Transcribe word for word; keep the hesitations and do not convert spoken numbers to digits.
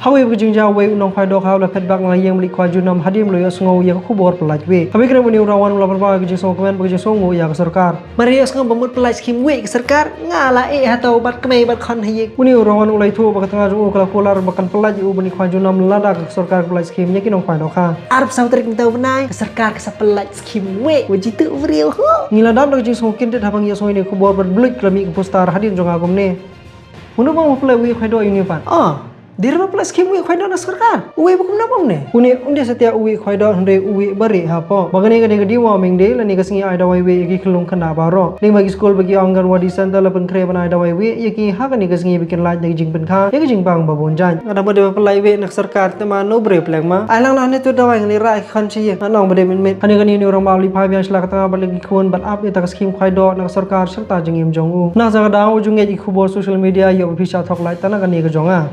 Hawei ba ka jingjia wei u nongkhwai doh ha u la phet bak na la ïing ba leit khwai junom hadien ba la ïohsngew ïa ka khubor pyllait wei. Hawei kren u ni u Rawon u la pyrwa ka jingsngewkmen ba ka jingsngewnguh ïa ka sorkar. Mari ïohsngew ba mut pyllait skhim wei ka sorkar, nga la eh hato bad kmei bad khon ha ïing. U ni u Rawon u la ïathuh ba ka tnga jong u ka la kular ba kan pyllait ïa u ban leit khwai junom lada ka sorkar ka pyllait skhim ïa ki nongkhwai doh ha. Arphew saw tarik mynta u bnai ka sorkar ka sa pyllait skhim wei wa jitu briew ho. Ngi la dap da ka jingsngewkyntit haba ngi ïohsngew ïa ka khubor bad bluit ka la mih ka poster hadien jong nga kumne. Mano ba u pyllait wei khwai doh ïa une pat? Oh, dei ba pyllait skhim wei khwai doh na sorkar. Uwei ba kumno ba umne? Une um dei satia uwei khwai doh hynrei uwei ba rieh hapoh. Ba kane ka dei ka deworming day lane ka sngi ai dawai wei ïa ki khyllung khynnah baroh. Lyngba ki skul bad ki Anganwadi Center la pynkhreh ban ai dawai wei ïa ki ha kane ka sngi ba kin lait na ka jingpynkha ïa ka jingpang ba bun jait. Nga dang ba dei ba pyllait wei na ka sorkar te ma no briew pleng ma. Ai lang lang ne tu dawai ngi leit rah ïa ki khon sha ïing. Nga ong ba dei mynmiet. Hangne kane une u rangbah u leit phai biang sha la ka tnga bad la ki khun bad ap ïa ta ka skhim khwai doh na ka sorkar sha ka jingim jong u. Na ka jaka dang u ju ngeit ïa ki khubor social media ïoh ba phi shah thok lait ta na kane ka jong nga.